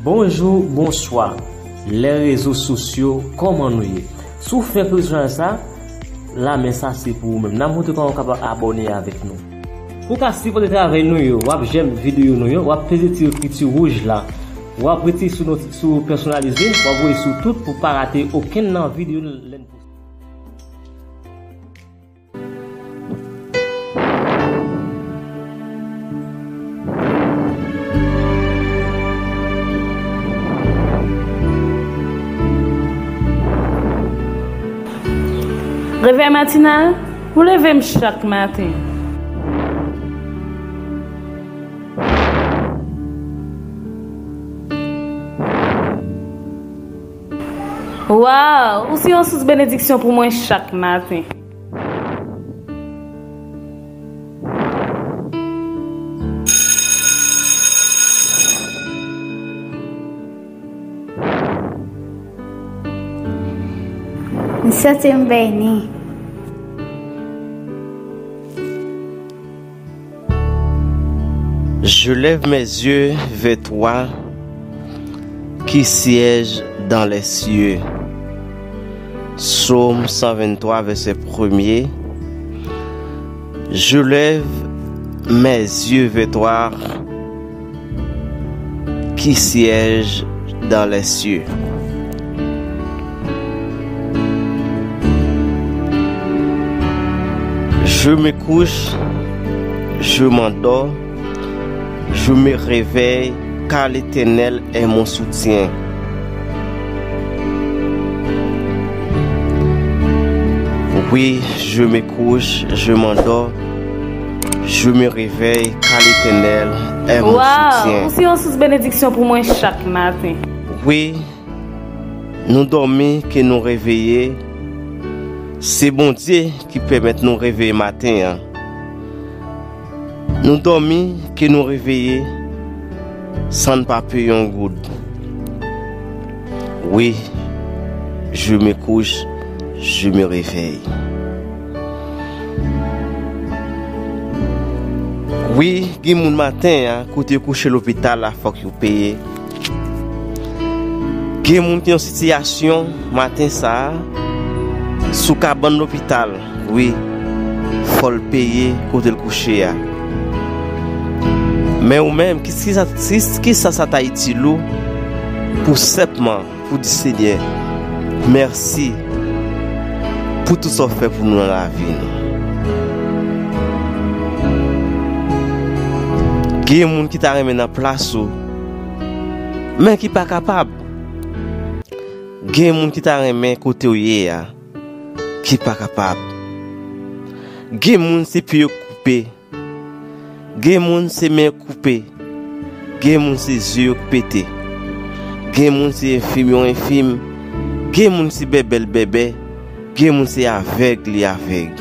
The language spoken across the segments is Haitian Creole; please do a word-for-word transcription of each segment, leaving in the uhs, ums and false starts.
Bonjou, bonswa, lè rezo sosyo, kòman nou ye? Si w fèk rezo chanèl sa, la men sa se pou ou menm. N ap montre kòman w kapab abòne avèk nou. Pou w ka sipòte travay nou yo, w ap jèm videyo nou yo, w ap peze ti ekriti wouj la, w ap retire sou noti-, sou pèsonalize, w ap voye sou tout pou w pa rate okenn nan videyo nou lè n poste. Revèy matinal, ou leve m chak maten. Waw, ou se yon sous benediksyon pou mwen chak maten. M santi m beni. Je lève mes yeux vers toi qui sièges dans les cieux. Psaume cent vingt-trois, verset premier. Je lève mes yeux vers toi qui sièges dans les cieux. Je me couche, je m'endors, je me réveille, car l'Éternel est mon soutien. Oui, je me couche, je m'endors, je me réveille, car l'Éternel est mon soutien. Waw, ou se yon sous benediksyon pou mwen chak maten. Wi, nou dòmi ke nou reveye, se Bondye ki pèmèt nou reveye maten an. Nou dòmi ke nou reveye san n pa peye yon goud. Wi, je me couche, je me réveille. Wi, gen moun maten an, kote yo kouche lopital la, fòk yo peye. Gen moun ki nan sitiyasyon maten sa a, sou kabann lopital, wi, fò l peye kote l kouche a. Men ou menm, ki, ki sa, ki, ki sa, sa ta itil ou pou senpman pou di, Senyè, mèsi pou tout sa w fè pou nou nan lavi nou. Gen moun ki ta renmen nan plas ou, men ki pa kapab. Gen moun ki ta renmen kote w ye a, ki pa kapab. Gen moun se pye yo koupe. Gen moun se men yo koupe. Gen moun se zye yo k pete. Gen moun se enfim yo enfim. Gen moun se bèbè l bèbè. Gen moun se avèg li avèg.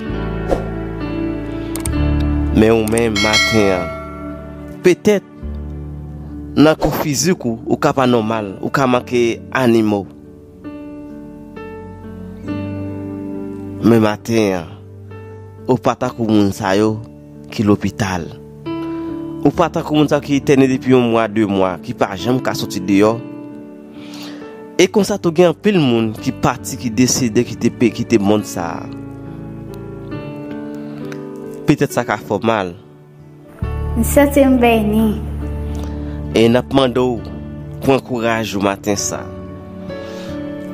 Men ou menm, maten an, petèt, nan kò fizik ou, ou ka pa nòmal, ou ka manke animo. Men maten an, ou pa tankou moun sa yo ki lopital. Ou pa tankou moun sa yo ki etène depi yon mwa, de mwa, ki pa janm ka soti deyò. E konsa tou gen anpil moun ki pati, ki desede, ki te pe-, kite mond sa a. Petèt sa ka fè w mal. M santi m beni. E n ap mande w, pran kouraj ou maten sa.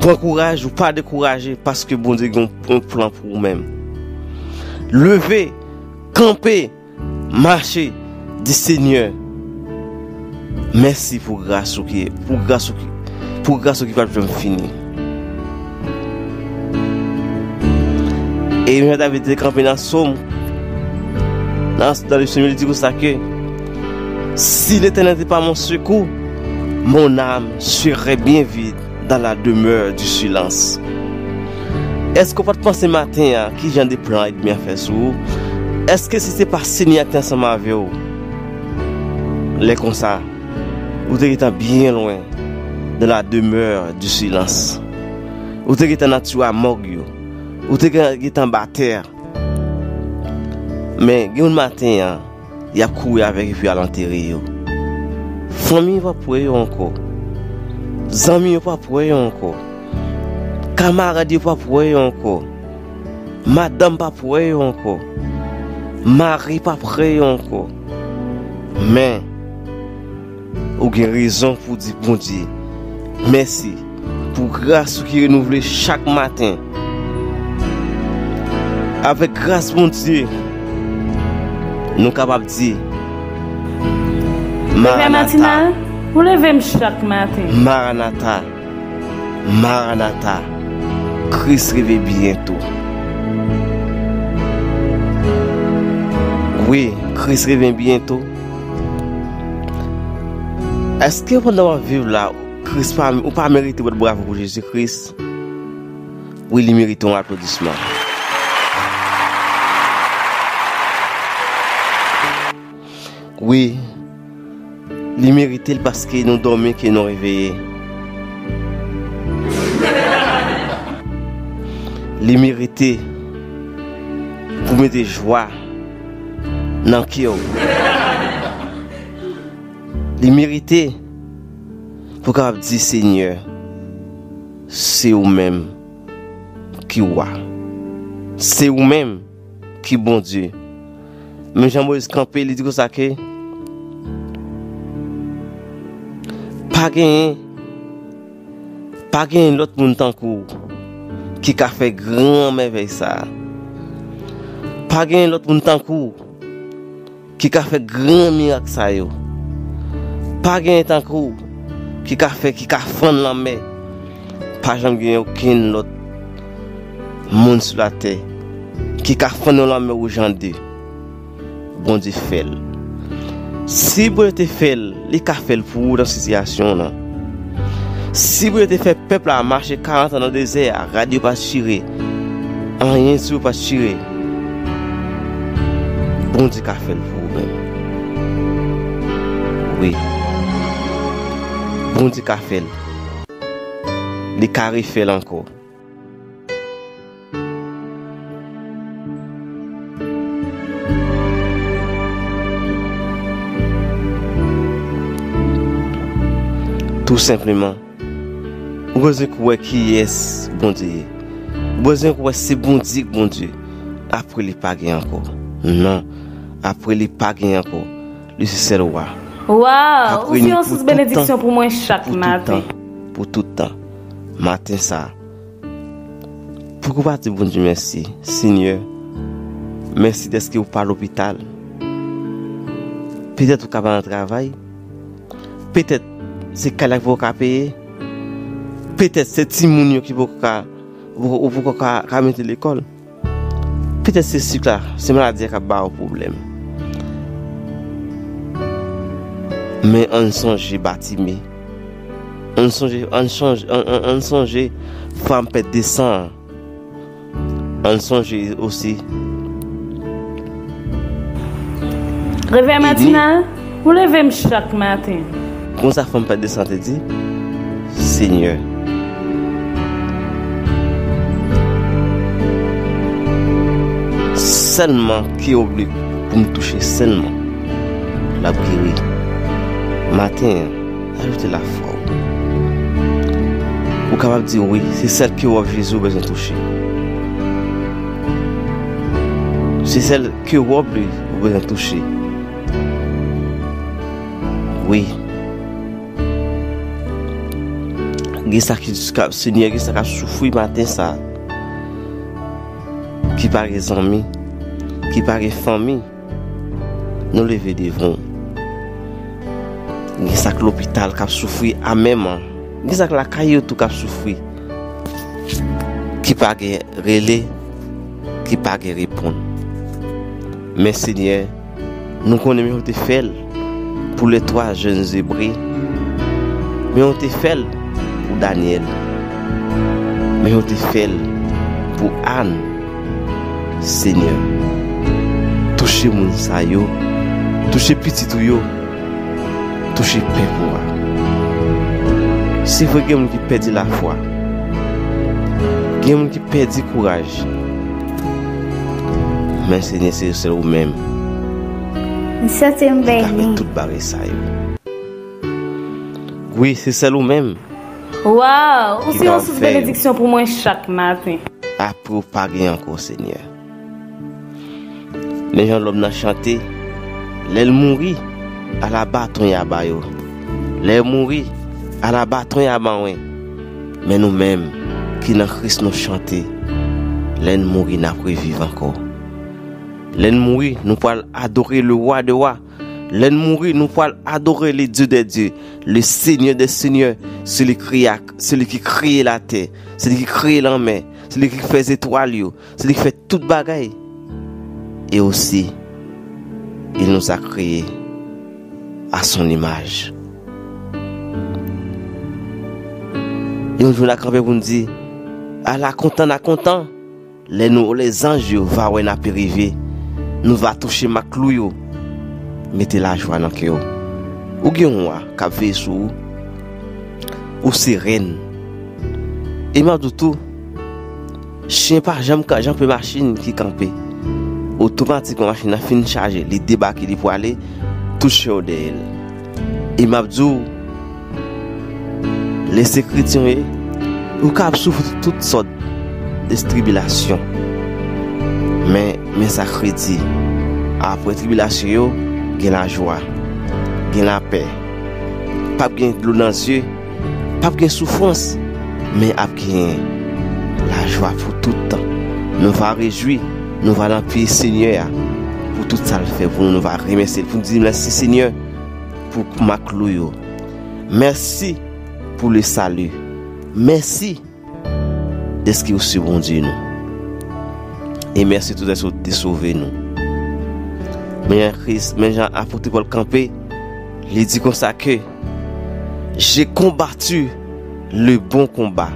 Pran kouraj ou, pa dekouraje, paske Bondye gen yon, yon plan pou ou menm. Leve, kanpe, mache, di, Senyè, mèsi pou gras ou ki, pou gras ou ki, pou gras ou ki p ap janm fini. E menm jan David te kanpe nan Sòm, nan, dans le Sòm, li di konsa ke, Si l'Éternel n'était pas mon secours, mon âme serait bien vite dans la demeure du silence. Èske w pa t panse maten an ki jan de plan ènmi an fè sou ou? Èske si se pa Senyè a ki te ansanm avè w, lè konsa, ou te gentan byen lwen dans la demeure du silence. Ou te gentan nan tiwa mòg yo. Ou te gen-, gentan anba tè. Men, gen moun maten an, y ap kouri avèk epi y al antere yo. Fanmi pa pou wè yo ankò. Zanmi yo p ap wè yo ankò. Kamarad yo p ap wè yo ankò. Madanm p ap wè yo ankò. Mari p ap wè yo ankò. Men, ou gen rezon pou w di Bondye mèsi pou gras ou ki renouvle chak maten. Avèk gras Bondye, nou kapab di, Maranata. Matina, ou leve m chak maten. Maranata. Maranata. Kris revyen byento. Wi, Kris revyen byento. Èske pandan w ap viv la, Kris pa, ou pa merite bat bravo pou Jezi Kris? Wi, li merite yon aplodisman. Wi, li merite l paske nou dòmi ke nou reveye. Li merite pou mete jwa nan kè w. Li merite pou w kapab di, Senyè, se ou menm ki wa. Se ou menm ki Bondye. Men jan Moyiz kanpe, li di konsa ke pa genyen, pa genyen lòt moun tankou w ki ka fè gran mèvèy sa a. Pa genyen lòt moun tankou w ki ka fè gran mirak sa yo. Pa genyen tankou w ki ka fè, ki ka fann lanmè. Pa janm genyen okenn lòt moun sou latè ki ka fann yon lanmè wouj an de. Bondye fè l. Si Bondye te fè l, li ka fè l pou ou nan sitiyasyon w lan. Si Bondye te fè pèp la mache karant an nan dezè a, rad yo pa t chire, anyen sou yo pa t chire, Bondye ka fè l pou ou menm. Wi. Bondye ka fè l. Li ka refè l ankò. Tou senpleman, ou bezwen kwè kiyès Bondye ye. Ou bezwen kwè se Bondye k Bondye. Apre li pa gen ankò. Non, apre li pa gen ankò. Li se sèl wa. Waw, ou se yon sous benediksyon pou mwen chak maten. Pou tout tan. Maten sa a. Pouki w pa di Bondye mèsi, Senyè? Mèsi dèske ou pa lopital. Petèt ou ka pa nan travay. Petèt se kay la ki poko ka peye. Petèt se timoun yo ki poko ka, ou poko ka, ka mete lekòl. Petèt se sik la, se maladi a k ap ba w pwoblèm. Men ann sonje Batime. Ann sonje, ann sonje, ann, ann, ann sonje fanm pèt de san an. Ann sonje osi. Revèy matinal, ou leve m chak maten. Konsa fanm pèt de san te di, Senyè, sèlman kè w li pou m touche sèlman, l ap geri. Maten an, ajoute lafwa w. Ou kapab di wi, se sèl kè w ap Jezi ou bezwen touche. Se sèl kè w ap li ou bezwen touche. Wi. Gen sa ki, Senyè, gen sa k ap soufri maten sa. Ki pa gen zanmi, ki pa gen fanmi. Nou leve devan w. Gen sa k lopital k ap soufri amèman. Gen sa k lakay yo tou k ap soufri. Ki pa gen rele, ki pa gen reponn. Men Senyè, nou konnen men ou te fè l pou les trois jeunes Hébreux. Men ou te fè l pou Daniel. Men ou te fè l pou Ann. Senyè, touche moun sa yo, touche pitit ou yo, touche pèp ou a. Se vre, gen moun ki pèdi lafwa, gen moun ki pèdi kouraj, men Senyè, se sèl ou menm ki ka fè tout bagay sa yo. Wi, se sèl ou menm. Waw, ou se yon sous benediksyon pou mwen chak maten. Apre w pa gen ankò, Senyè. Men jan lòm nan chante, lè l mouri, ala baton y a ba yo. Lè l mouri, ala baton y a ba mwen. Men nou menm, ki nan Kris nou chante, lè n mouri n ap reviv ankò. Lè n mouri, nou pral adore le Roi de Roi. Lè n mouri, nou pral adore le Dieu des dieux, le Seigneur des seigneurs, celui qui a, celui qui crée la terre, celui qui crée la mer, celui qui fait étoiles yo, celui qui fait toute bagaille. Et aussi, il nous a créés à son image. Yon jou n a kanpe pou n di, ala kontan n a kontan. Lè nou, lèzanj yo va wè n ape rive, nou va touche mak klou yo. Mete lajwa nan kè w. Ou gen yon wa k ap veye sou ou. Ou se rèn. E m ap di w tou, chen pa janm ka janpe machin ki kanpe. Otomatikman, machin nan fin chaje, li debake, li prale, touche w dèyè l. E m ap di w, Lesekrityon ye, ou ka ap soufri tout sòt de tribilasyon. Men, men sa k redi, apre tribilasyon yo, gen lajwa, gen lapè. P ap gen dlo nan zye, p ap gen soufrans, men ap gen lajwa pou tout tan. Nou va rejwi, nou va nan pye Senyè a pou tout sa l fè pou nou, nou va remèsye l, pou n di mèsi Senyè pou mak klou yo. Mèsi pou le sali. Mèsi dèske ou se Bondye nou. E mèsi tou dèske ou te sove nou. Men jan Kris, men jan apot Pòl kanpe, li di konsa ke, j'ai combattu le bon combat,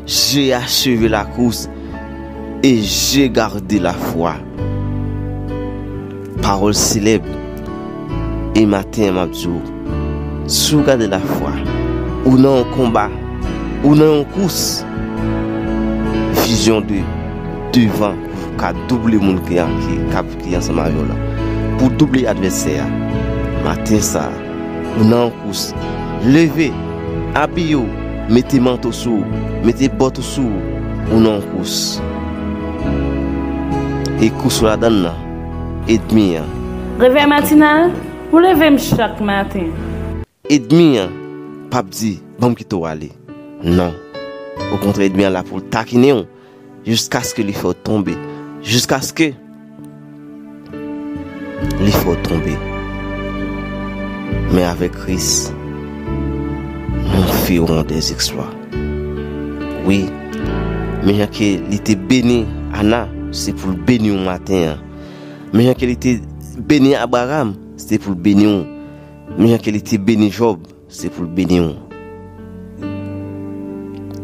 j'ai achevé la course et j'ai gardé la foi. Pawòl selèb. E maten an, m ap di w, si w gade lafwa, ou nan yon konba, ou nan yon kous, vizyon de devan pou w ka double moun ki, ki, k ap, ki ansanm avè w la, pou w double advèsè a. Maten sa a, ou nan yon kous. Leve, abiye w, mete manto sou ou, mete bòt ou sou ou, ou nan yon kous. E kous ou ladan l nan, edmi an. Revèy matinal, ou leve m chak maten. Edmi an p ap di, ban m kite w ale. Non. Okontrè, edmi an la pou l takinen w. Jiskaske li fè w tonbe. Jiskaske li fè w tonbe. Men avèk Kris, nous ferons des exploits. Wi, men jan ke li te beni Ana, se pou l beni w maten an. Men jan ke li te beni Abraram, se pou l beni w. Men jan ke li te beni Jòb, se pou l beni w.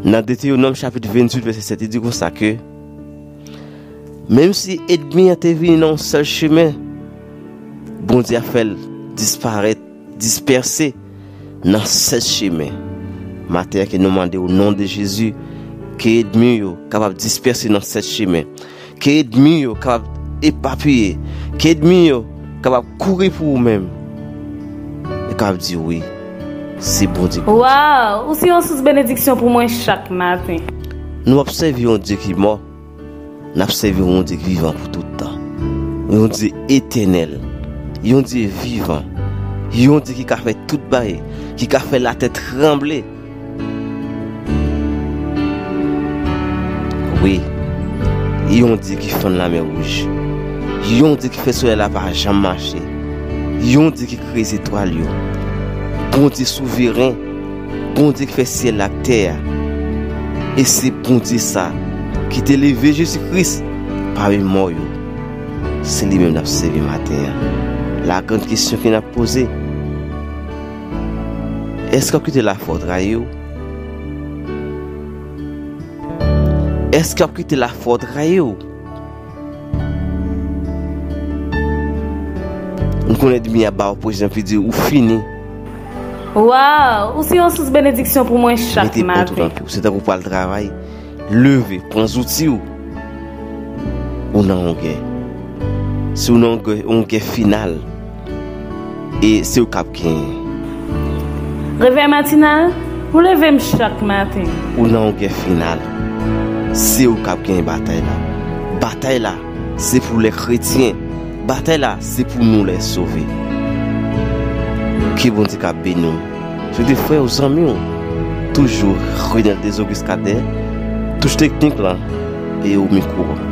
Nan Detewonòm chapit venntuit, vèsè sèt, li di konsa ke, menm si ènmi an te vini nan yon sèl chemen, Bondye ap fè l disparèt, dispèse nan sèt chemen. Maten an, ke nou mande o non de Jezi, ke ènmi yo kapab dispèse nan sèt chemen. Ke ènmi yo kapab epapiye. Ke ènmi yo kapab kouri pou ou menm. E kapab di wi, se Bondye ki Bondye. Waw, ou se yon sous benediksyon pou mwen chak maten. Nou ap sèvi yon Dye ki mò. N ap sèvi yon Dye ki vivan pou tout tan. Yon Dye etènèl. Yon Dye vivan. Yon Dye ki ka fè tout bagay. Ki ka fè latè tranble. Wi, yon Dye ki fann Lamè Wouj. Yon Dye ki fè solèy la pa janm mache. Yon Dye ki kreye zetwal yo. Bondye souveren. Bondye ki fè syèl la ak tè a. E se Bondye sa ki te leve Jezi Kris pami mò yo. Se li menm n ap sèvi maten an. La grande question ke n ap poze. Èske w ap kite lafwa w trayi w? Èske w ap kite lafwa w trayi w? M konnen ènmi a ba w prezan, epi di ou fini. Waw, ou se yon sous benediksyon pou mwen chak maten. Mete bòt ou nan pye w. Se tankou w pral travay. Leve, pran zouti w. Ou nan yon gè. Si w nan yon gè, yon gè final, e se ou k ap genyen. Revèy matinal, Ou leve m chak maten. Ou nan yon gè final. Se ou k ap genyen batay la. Batay la, se pou lè kretyen. Batay la, se pou nou lè sove. Ke Bondye ka beni w. Se te frè ou, zanmi w. Toujou Renel Desogus Cadet. Touch teknik lan e o mikwo.